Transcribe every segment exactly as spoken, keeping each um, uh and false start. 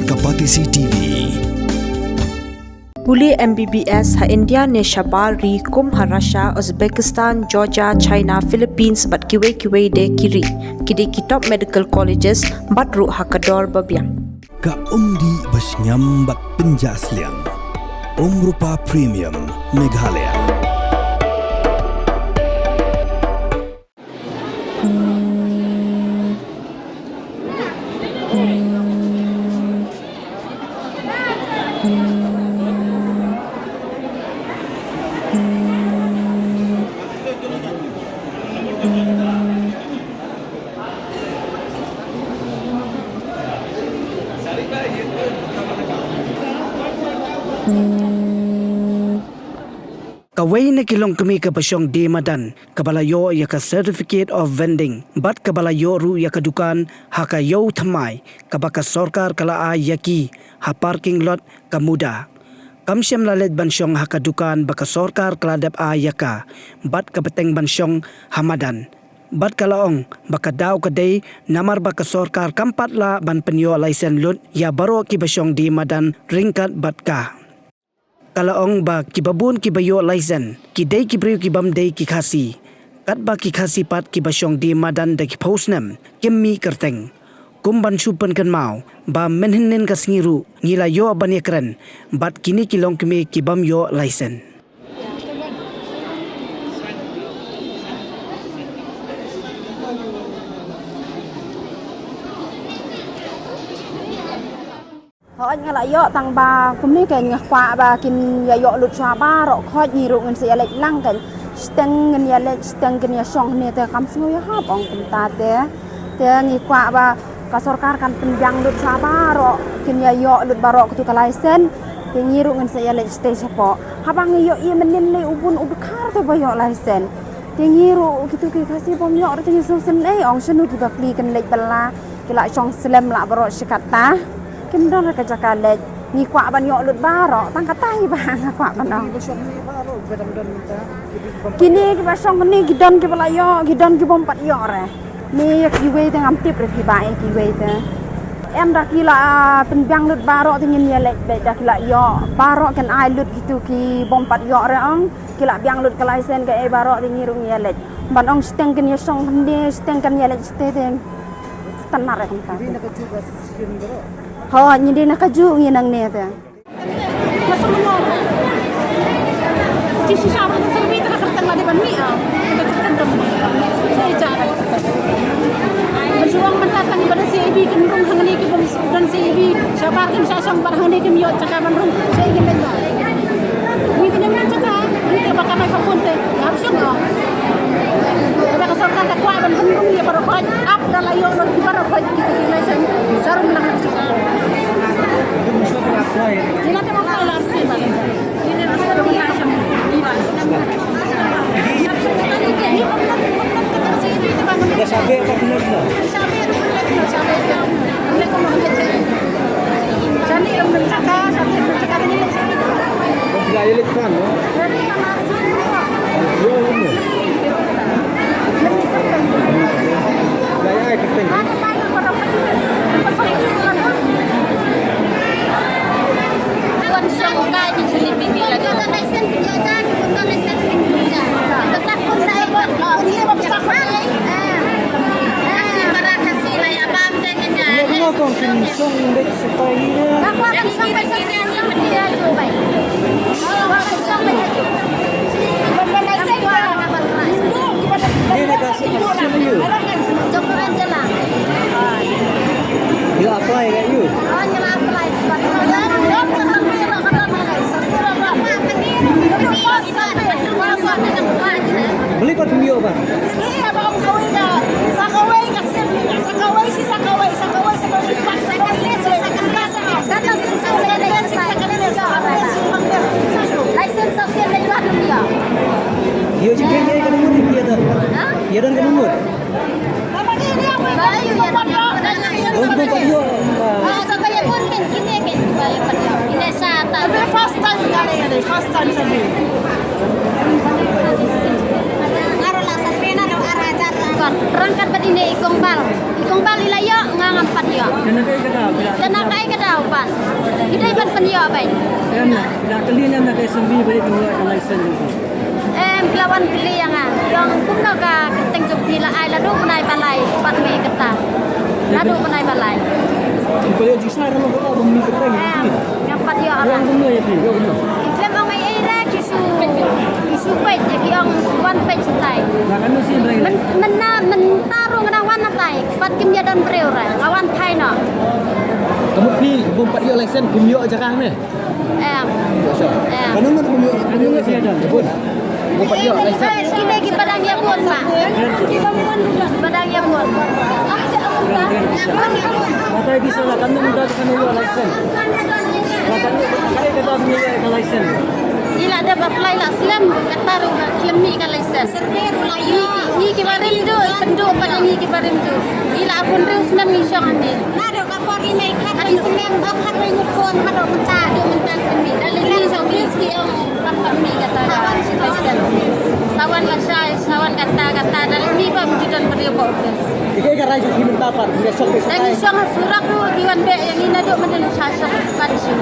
Ka Batesi T V. Pule M B B S ha India ne shabar ri kum ha Russia, Uzbekistan, Georgia, China, Philippines bad kiwei kiwei de ki ri. Ki dei ki top medical colleges bad ruh ha ka dor ba biang. Ka umdih ba shngiam bad pynjah sliang. Umrupa Premium Meghalaya. Kawei na ki longkmie kaba shong die madan, kaba la ïoh ïa ka certificate of vending bad kaba la ïoh ruh ïa ka dukan ha ka Ïew Thymmai, kaba ka sorkar ka la ai ïa ki ha parking lot ka MUDA. Kam shym la leit ban shong ha ka dukan ba ka sorkar ka la dep ai ïa ka, bad ka bteng ban shong ha madan. Bad ka la ong ba ka daw ka dei namar ba ka sorkar kam pat lah ban pynïoh laisen lut ïa baroh kiba shong die madan ryngkat bad ka. Ka la ong ba kiba bun kiba ïoh laisen ki dei ki briew ki bym dei ki Khasi. Katba ki Khasi pat kiba shong die madan da ki phew snem kim mih kyrteng. Kum ban shu pynkynmaw ba mynhynnin ka sngi ruh ngi la ïoh ban ïakren bad kine ki longkmie ki bym ïoh laisen. Hooid, nga la ïoh tang ba kumne, ka nga kwah ba kin ïa ïoh lut shuwa baroh. Hooid, ngi ruh ngin sa ïa leit lang, ka shiteng ngin ïa leit, shiteng kin ïa shong hangne te kam sngew ïahap, ong kumta te. Te ngi kwah ba ka sorkar kan pynbiang lut shuwa baroh, kin ïa ïoh lut baroh katu ka laisen. Te ngi ruh ngin sa ïa leit shatei shapoh. Haba ngi ïohi mynnin lei u bun u dkhar te ba ïoh laisen. Te ngi ruh kitu ki Khasi bym ïoh ruh te ngi sngewsynei, ong shano kiba pli kin leit bylla. Ki la shong slem lah baroh shi katta. Kim don ka jaka leit. Ngi kwah ban ïoh lut baroh. Tang katta hi ba nga kwah ban ong. Kine kiba shong kine ki don kiba la ïoh, ki don ki bym pat ïoh re. Ni kiwei te ngam tip re kiba, eh, kiwei te. Em, da ki la pynbiang lut baroh te ngin ïa leit beit, da ki la ïoh baroh kin ai lut kitu ki bym pat ïoh re, ong. Ki la biang lut ka laisen ka ei baroh te ngi ruh ngi ïa leit. Ban ong shiteng kin ïa shong hynde, shiteng kan ïa leit shatei te. Standard re kumta. Hooid, ngi dei na kajuh ngi nangne te. Ngi te ngan jaka, ngi te ba ka mai ka khun te, hap shong o. Te ba ka sorkar ka kwah ban pynrung ïa baroh khoit, ap da la ïoh lut baroh khoit, kita ki lai sen, sarum lang. Ila te ba ka la si ba. Da sabe ka kena kena. Bila elit kan, no? Yo, no. Bila ai kerteng. Yo, no, kong kin song dek sepai ni. Ni na ka song song you. Ila apply ka you. Beli pat pynïoh ba. License of sale leh wan dia. Ïa jingkyrkhu ïa ka number ïa ka. Ha? Ïa don ka number. Ba ïa ïa. Oh, ba ïa. Ah, sa ba ïa pun ken kine ken ba ïa pun. Ine sa ta. First time kali ini, first time sa bi. Ngaro la sa pena do ar hajar. Kon rangkat bad ine i kong Bal. I kong Bal i la ïoh, nga ngam pat Kane ka dei ka daw, ka dei ka daw pat. Ki dei ban pynïoh beit. Em, la kylli ne em na ka assembly ba dei pynïoh ka license. Em, ki la wan kylli ïa nga. Ki ong kumno ka kyrteng jong phi la ai, la duh bnai balei pat me kata. La duh bnai balei. Ki pynïoh jingshai ruh ka ba mi kyrteng. Em, nga pat ïoh. Ïa kumno ïa phi, ïa kumno. Ki khlem ong ei ei re ki shu, ki shu peit ïa ki ong wan peit shatai. Mynta, mynta ruh nga dang wan natai. Pat kim ïa don briew re, nga wan phai noh. Ka mut phi bym pat ïoh license, bym ïoh jaka ne? Em. Em. Ka nang bym ïoh, bym ïoh license. Bym pat ïoh license. Kine ki ba dang ïa bun ma. Ba dang ïa bun. Batai phi sa la ka nang da ka ïoh license. La ka nang da ka ïoh license. Ngi la dep apply la slem, kata ruh khlem mih ka license. Ngi, ngi ki barim duh, pynduh pat ngi ki barim duh. Ngi la bun riew snem ngi shong hangne. Naduh ka por i mei khat i snem ba khat wei ngut khun haduh mynta, haduh mynta khlem mih. Da lei ngi shong office ki ong kam pat mih kata ka license. Sa wan lashai, sa wan kata kata, da lei ngi bym ju don briew ba office. Ïa ka rai jong phi mynta pat, ngi shong phi. Da ngi shong ha surok ruh ki wan beh ïa ngi naduh mynta sha shong. Kan shu.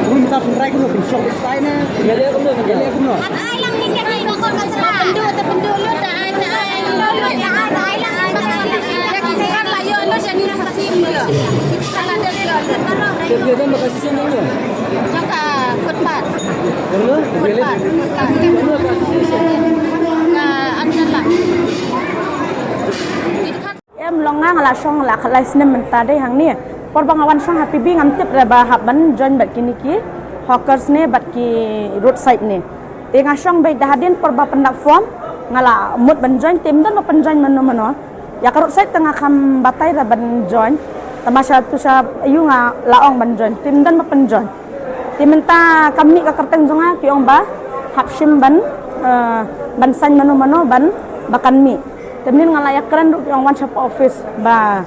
Mynta pynrai kumno, pynshong pynshai ne? Ïa leh kumno, ïa leh kumno? Ai lang ni ka ni, ka kon ka sra. Pynduh te pynduh lut, da ai, da ai, lut, lut, da ai, da ai lang ni ka ni. Ïa ki kan la ïoh lut, ïa ngi la sim lut. Kita la dep ïoh lut. Ïa, ïa, ïa, ïa, ïa. Jong ka footpath. Jong ka footpath. Jong ka association. Ka Anjala. Em, long nga, nga la shong la khatlai snem mynta dei hangne. Por ba nga wan shong ha P B ngam tip re ba hap ban join bad kine ki hawkers ne bad ki roadside ne. Te nga shong beit da hadien por ba pynlap form nga la mut ban join, te ym don ba pynjoin mano mano. Ïa ka roadside te nga kham batai re ban join. Tangba sha tu sha ïu nga la ong ban join, te ym don ba pynjoin. Te mynta kam mih ka kyrteng jong nga, ki ong ba hap shim ban, eh, ban sign mano mano ban ba kan mih. Te mynnin nga la ïakren ruh ki ong wan sha office ba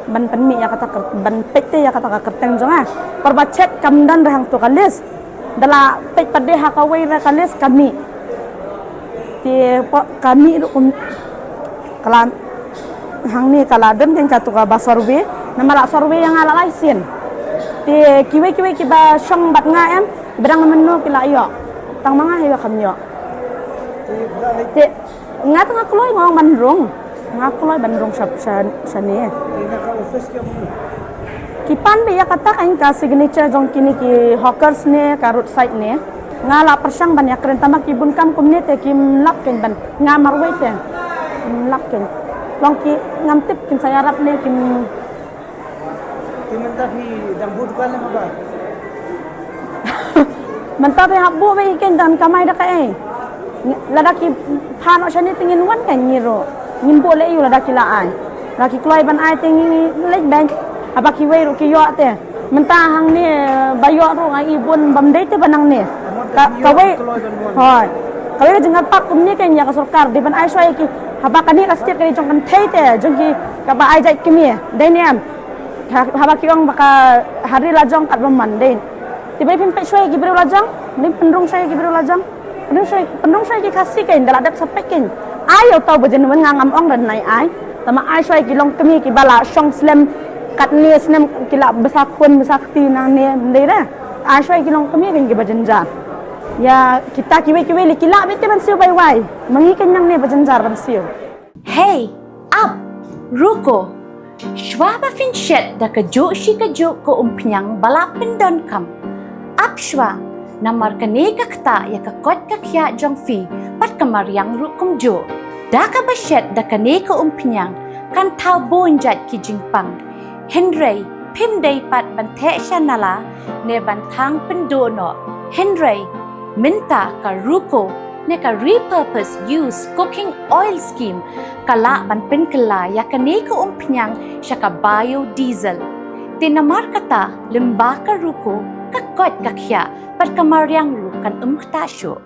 ban pynmih ïa kata ka, ban peit te ïa kata ka kyrteng jong nga. Por ba check kam don re hangto ka list. Da la peit pat de ha kawei re ka list ka mih. Te por ka mih ruh kum ka la hangne ka la don kein kato kaba survey. Namar la survey ïa nga la lai sien. Te kiwei kiwei kiba shong bad nga em, kiba dang mynno ki la ïoh. Tang ma nga hi ba kham ïoh. Te nga te nga kloi nga ong ban rung. Nga kloi ban rung sha, sha, shane. Ki pan beit ïa kata kein ka signature jong kine ki hawkers ne ka roadside ne. Nga la pyrshang ban ïakren tangba ki bun kam kumne te kim lap kein ban. Nga marwei te. Kim lap kein. Long ki ngam tip kin sa ïarap ne kim Te mynta phi dang buh dukan lem haba? Mynta phi hap buh beit hi kein, dang kamai da kaei. Lada ki phah noh shane te ngin wan kein ngi ruh. Ngin buh leh ïa u lada ki la ai. Lada ki kloi ban ai te ngi leit beit. Haba kiwei ruh ki ïoh te. Mynta hangne ba ïoh ruh nga i bun bym dei te ba nangne. Ka, kawei. Hooid. Kawei ka jingkyrpad kumne kein ïa ka sorkar dei ban ai shuwa ïa ki. Haba kane ka state ka dei jong kynthei te jong ki kaba ai jait kmie. Dei ne em. Ha, haba ki ong ba ka ha ri lajong katba man dei. Te ba phim peit shuwa ïa ki briew lajong, ba phim pynrung shuwa ïa ki briew lajong. Pynrung shuwa, pynrung shuwa ïa ki Khasi kein, da la dep sa peit kein. Ai ïa uta uba genuine, nga ngam ong da nai ai. Tangba ai shuwa ïa ki longkmie kiba la shong slem katne snem ki la bsa khun bsa kti nangne, ym dei re. Ai shuwa ïa ki longkmie kein kiba jynjar. Ïa kita kiwei kiwei lei ki lah beit te ban siew bai wai. Ma ngi kein nangne ba jynjar ban siew. Hei, ap, ruko. Shuwa ba phin shet da kajuh shi kajuh ka umphniang ba la pyndonkam, ap shuwa, namar kane ka ktah ïa ka koit ka khiah jong phi bad ka mariang ruh kumjuh. Da kaba shet da kane ka umphniang kan thaw bun jait ki jingpang. Hynrei phim dei pat ban theh sha nala ne ban thang pynduh noh. Hynrei mynta ka ruko ne ka repurpose use cooking oil scheme ka lah ban pynkylla ïa kane ka umphniang sha ka biodiesel. Te namar kata lyngba ka ruko ka koit ka khiah bad ka mariang ruh kan ym ktah shuh.